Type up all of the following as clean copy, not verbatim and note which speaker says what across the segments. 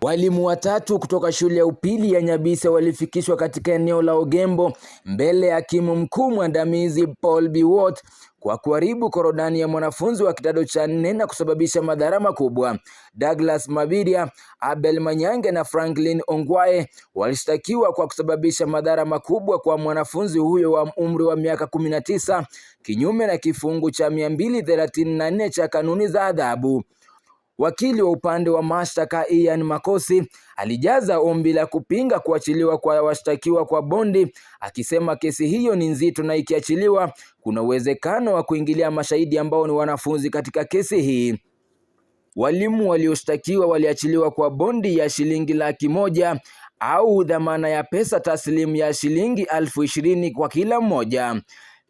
Speaker 1: Walimu watatu kutoka shule ya upili ya Nyabise walifikishwa katika eneo la Ogembo mbele ya hakimu mkuu mwandamizi Paul Biwott kwa kuharibu korodani ya mwanafunzi wa kidato cha nne na kusababisha madhara makubwa. Douglas Mabiria, Abel Manyange na Franklin Ongwae walishtakiwa kwa kusababisha madhara makubwa kwa mwanafunzi huyo wa umri wa miaka 19 kinyume na kifungu cha 234 cha kanuni za adhabu. Wakili wa upande wa mashtaka Ian Makosi alijaza ombi la kupinga kuachiliwa kwa washtakiwa kwa bondi, akisema kesi hiyo ni nzito na ikiachiliwa kuna uwezekano wa kuingilia mashahidi ambao ni wanafunzi katika kesi hii. Walimu walioshtakiwa waliachiliwa kwa bondi ya shilingi 100,000 au dhamana ya pesa taslimu ya shilingi 20,000 kwa kila mmoja.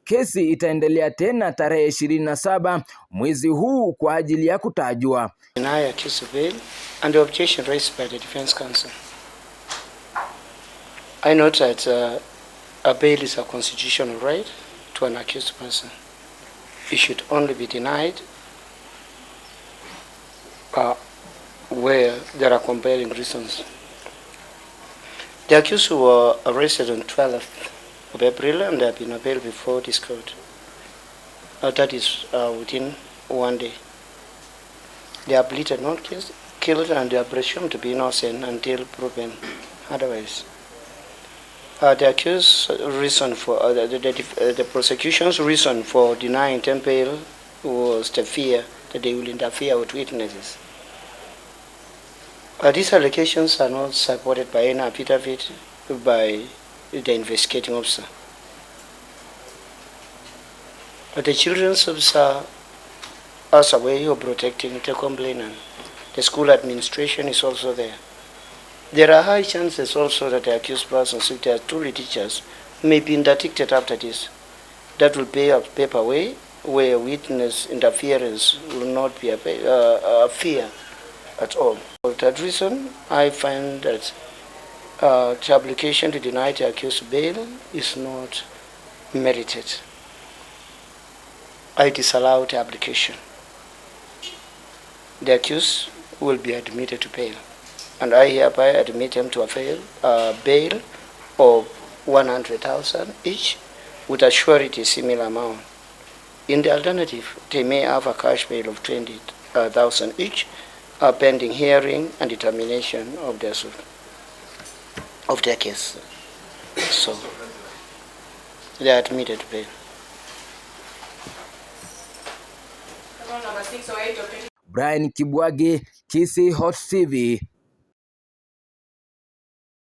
Speaker 1: Kesi itaendelea tena tarehe 27 mwezi huu kwa ajili ya kutajwa.
Speaker 2: Deny accused bail and the objection raised by the defense counsel. I note that a bail is a constitutional right to an accused person. It should only be denied where there are compelling reasons. The accused were arrested on 12th of April and they have been availed before this court. That is within one day. They are pleaded not killed and they are presumed to be innocent until proven otherwise. The accused reason for the prosecution's reason for denying them bail was the fear that they will interfere with witnesses. These allegations are not supported by any affidavit by the investigating officer. But the children's officer has a way of protecting the complainant. The school administration is also there. There are high chances also that the accused persons, if they are truly teachers, may be interdicted after this. That will pay a paper way where witness interference will not be a fear at all. For that reason, I find that the application to deny the accused bail is not merited. I disallow the application. The accused will be admitted to bail, and I hereby admit them to a bail of 100,000 each, with a surety similar amount. In the alternative, they may have a cash bail of 20,000 each, pending hearing and determination of their suit, of their case. So they are admitted to bail.
Speaker 1: Brian Kibwage, Kisii Hot TV.